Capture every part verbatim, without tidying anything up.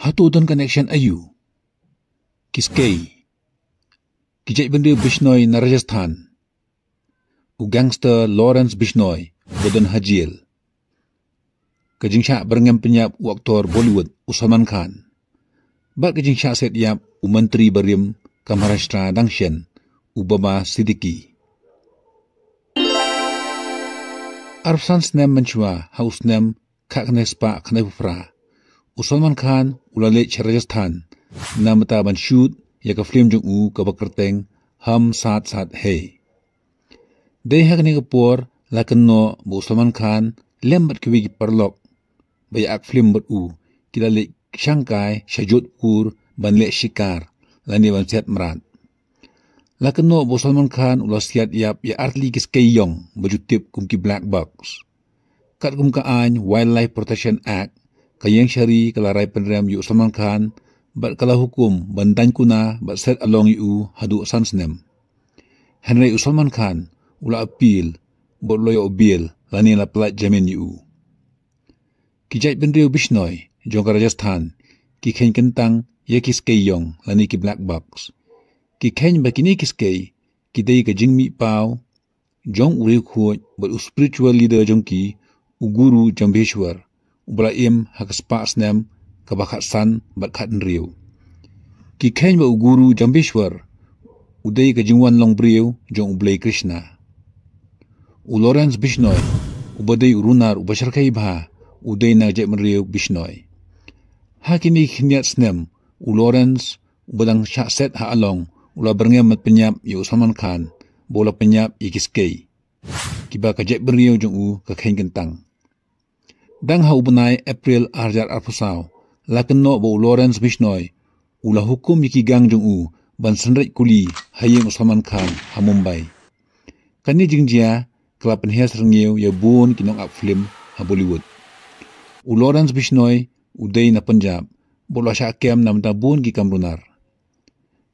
Hato don connection aïu? Ki skei. Ki jaitbynriew Bishnoi na Rajasthan. U gangster Lawrence Bishnoi ba don ha jel. Ka jingshah byrngem pynïap u aktor Bollywood u Salman Khan. Bad ka jingshah siat ïap u myntri barim ka Maharashtra dang shen, u Baba Siddique. Arphew san snem mynshuwa, ha u snem khatkhyndai spah khyndaiphew phra, u Salman Khan u la leit sha Rajasthan namar ban shoot ïa ka film jong u kaba kyrteng Hum Saath Saath Hain. Dei ha kane ka por la kynnoh ba u Salman Khan lem bad kiwei ki paralok ba ïa ak film bad u ki la leit shangkai sha Jodhpur ban leh shikar lane ban siat mrad. La kynnoh ba u Salman Khan u la siat ïap ïa artylli ki skei ïong ba ju tip kum ki black box. Katkum ka aiñ Wildlife Protection Act, ka ïing shari ka la rai pynrem ïa u Salman Khan bad ka la hukum ban daiñ kuna bad set along ïa u haduh san snem. Hynrei u Salman Khan u la appeal bad u la ïoh bail lane la pyllait jamin ïa u. Ki jaitbynriew Bishnoi jong ka Rajasthan ki kheiñ kyntang ïa ki skei ïong lane ki black box. Ki kheiñ ba kine ki skei ki dei ka jingmihpaw jong u riewkhuid bad u spiritual leader jong ki, u Guru Jambheshwar, uba la im ha ka spah snem kaba khatsan bad khathynriew. Ki kheiñ ba u Guru Jambheshwar u dei ka jingwan long briew jong u Blei Krishna. U Lawrence Bishnoi, uba dei u runar uba shyrkhei bha, u dei na jaitbynriew Bishnoi. Ha kine ki khyndiat snem, u Lawrence uba dang shah set ha Along u la byrngem ban pynïap ïa u Salman Khan ba u la pynïap ïa ki skei, kiba ka jaitbynriew jong u ka kheiñ kyntang. Dang ha u bnai April ar hajar arphew saw, la kynnoh ba u Lawrence Bishnoi u la hukum ïa ki gang jong u ban synreit kuli ha ïing u Salman Khan ha Mumbai. Kane jingjia ka la pynhiar syrngiew ïa bun ki nongap film ha Bollywood. U Lawrence Bishnoi u dei na Punjab bad u la shah kem na bynta bun ki kam runar.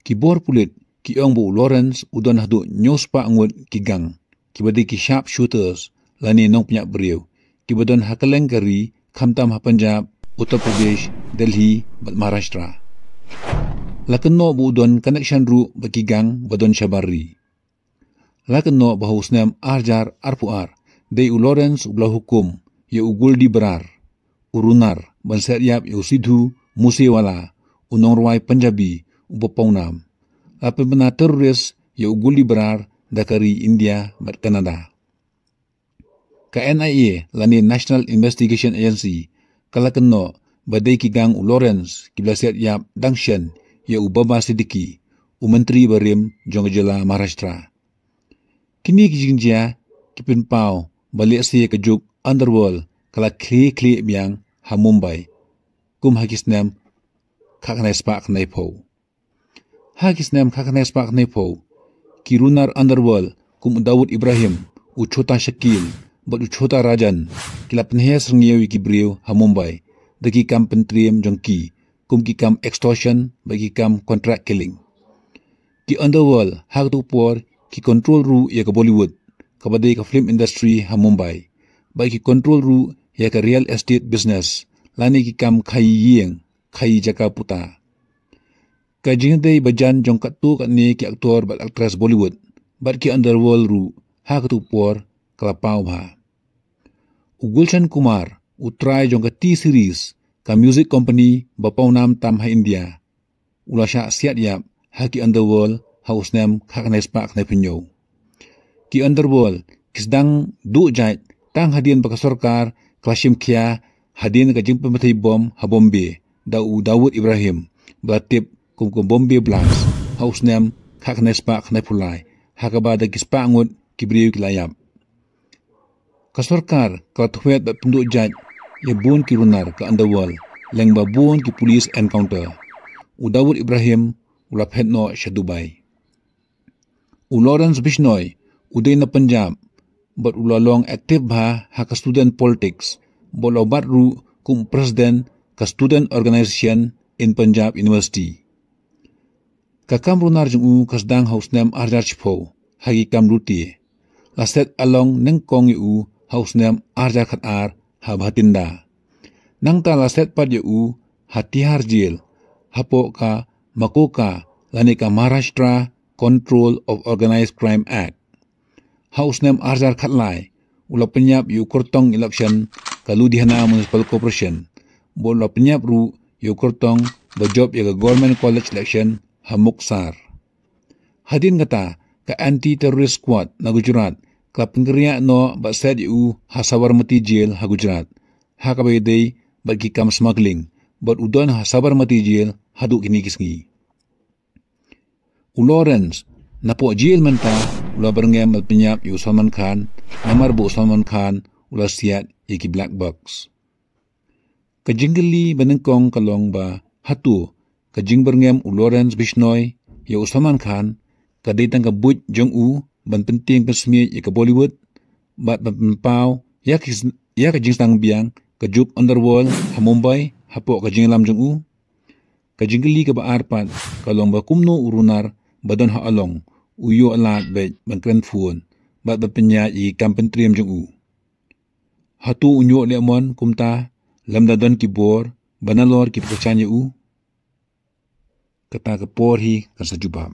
Ki bor pulit ki ong ba u Lawrence u don haduh hynñiew spah ngut ki gang, kiba dei ki sharp shooters lane nongpynïap briew, kiba don ha kylleng ka ri, khamtam ha Punjab, Uttar Pradesh, Delhi bad Maharashtra. La kynnoh ba u don connection ruh bad ki gang ba don shabar ri. La kynnoh ba ha u snem ar hajar arphew ar, dei u Lawrence uba la hukum ïa u Goldie Brar, u runar, ban siat ïap ïa u Sidhu Moosewala, u nongrwai Punjabi uba pawnam. La pynbna terrorist ïa u Goldie Brar da ka ri India bad Canada. Ka N I A lane National Investigation Agency ka la kynnoh ba dei ki gang u Lawrence kiba la siat ïap dang shen ïa u Baba Siddique, u myntri barim jong ka jylla Maharashtra. Kine ki jingjia ki pynpaw ba lehse ka juk underworld ka la khlieh khlieh biang ha Mumbai, kum ha ki snem khatkhyndai spah khyndaiphew. Ha ki snem khatkhyndai spah khyndaiphew, ki runar underworld kum u Dawood Ibrahim, u Chhota Shakeel bad u Chhota Rajan ki la pynhiar syrngiew ïa ki briew ha Mumbai da ki kam pyntriem jong ki, kum ki kam extortion bad ki kam contract killing. Ki underworld ha katu ka por ki control ruh ïa ka Bollywood, kaba dei ka film industry ha Mumbai, bad ki control ruh ïa ka real estate business lane ki kam khaïi ïing, khaïi jaka puta. Ka jingïadei bajan jong katto katne ki actor bad actress Bollywood bad ki underworld ruh ha katu ka por ka la paw bha. U Gulshan Kumar, u trai jong ka T-Series, ka music company ba pawnam tam ha India, u la shah siat ïap ha ki underworld ha u snem khatkhyndai spah khyndaiphew hynñiew. Ki underworld ki sdang duh jait tang hadien ba ka sorkar ka la shim khia hadien ka jingpynpait bom ha Bombay da u Dawood Ibrahim, ba la tip kum ka Bombay Blast, ha u snem khatkhyndai spah khyndaiphew lai, ha kaba da ki spah ngut ki briew ki la ïap. Ka sorkar ka la thwet bad pynduh jait ïa bun ki runar ka underworld lyngba bun ki police encounter. U Dawood Ibrahim u la phet noh sha Dubai. U Lawrence Bishnoi u dei na Punjab bad u la long active bha ha ka student politics bad u la bat ruh kum president ka Student Organization in Punjab University. Ka kam runar jong u ka sdang ha u snem ar hajar shiphew ha ki kam lute. La set along nyngkong ïa u ha u snem ar hajar khatar ha Bhatinda. Nangta la set pat ïa u ha Tihar Jail hapoh ka MCOCA lane ka Maharashtra Control of Organised Crime Act. Ha u snem arhajar khatlai u la pynïap ïa u kyrtong election ka Ludhiana Municipal Corporation, bad u la pynïap ruh ïa u kyrtong ba jop ïa ka Government College election ha Muxar. Hadien kata, ka Anti Terrorist Squad na Gujarat ka la pynkynriah noh bad set ïa u ha Sabarmati Jail ha Gujarat, ha kaba ïadei bad ki kam smuggling, bad u don ha Sabarmati Jail haduh kine ki sngi. U Lawrence, napoh jail mynta, u la byrngem bad pynïap ïa u Salman Khan namar ba u Salman Khan u la siat ïa ki black box. Ka jingkylli ba nyngkong ka long ba hato ka jingbyrngem u Lawrence Bishnoi ïa u Salman Khan ka dei tang ka buit jong u ban pyntieng pynsmiej ïa ka Bollywood bad ban pynpaw ïa ka, ïa ka jingsdang biang ka juk Underworld ha Mumbai hapoh ka jingïalam jong u. Ka jingkylli kaba ar pat ka long ba kumno u runar ba don ha Along u ïoh lad beit ban kren phone bad ban pynïaid ïa ki kam pyntriem jong u. Hato u ñiuh lehmon kumta lymda don ki bor ba nalor ki pyrshang ïa u? Kata ka por hi kan sa jubab.